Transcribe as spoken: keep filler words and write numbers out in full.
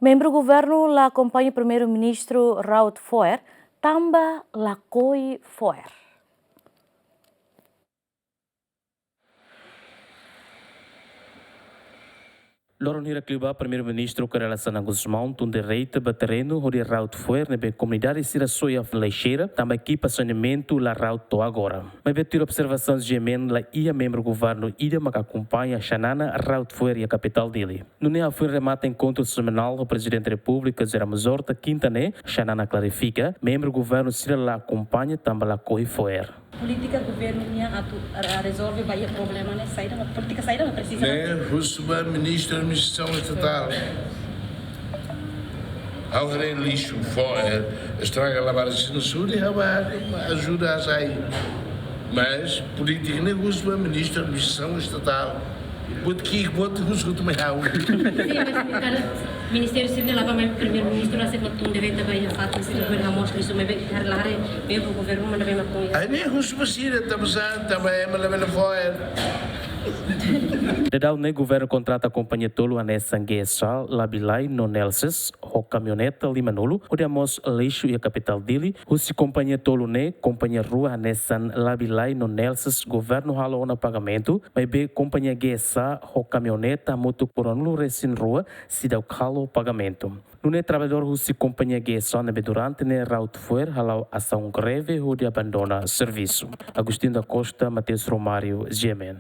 Membru governu la akompaña Primeiru-Ministru Raut Foer, tanba lakohi fo'er. Loron hirak liubá, Primeiru-Ministru Kay Rala Xanana Gusmão tun direta ba terrenu hodi Raut Foer ne'ebé komunidade sira soia lixeira, tanba ekipa saneamentu la raut to'o agora. Maibé tuir observasaun G M N, la iha membru governu ida maka akompaña Xanana Raut Foer iha kapitál Dili. Nune'e, hafoin remata enkontru semanál ho Prezidente Repúblika José Ramos Horta kinta ne'e, Xanana klarifika, membru governu sira la akompaña tanba lakohi fo'er. Polítika governu nian atu, ah, rezolve ba iha problema ne'e saida, polítika saida mak presiza. Ne'e husu ba Ministru Administrasaun Estatál. Ha'u haree lixu fo'er, estraga labarik sira, sudi ha'u bá ajuda hasai. Mas polítika ne'e husu ba Ministru Administrasaun Estatál. Buat ki'ik, buat husu hotu mai ha'u. Sin, mas kada ministériu sira ne'e la bá mai Primeiru-Ministru, la sei mak tun direta ba iha fatin sira, governu mós lixu, maibé haree la haree membru governu manda bá mai apoia. Ai, ne'e husu ba sira, tanba sá, tanba ema labele fo'er. Daudaun ne'e governu kontrata kompañia tolu hanesan G S A, Labilai no Nelces, ho kamioneta lima-nulu, hodi hamoos lixu iha kapitál Dili, husi kompañia tolu ne'e, kompañia rua hanesan Labilai no Nelces governu halo ona pagamentu, maibé kompañia G S A ho kamioneta hamutuk ruanulu-resin-rua seidauk halo pagamentu. Nune'e traballadór husi kompañia G S A ne'ebé durante ne'e Raut Foer hala'o asaun greve hodi abandona servisu. Agostinho da Costa, Mateus Romário, G M N.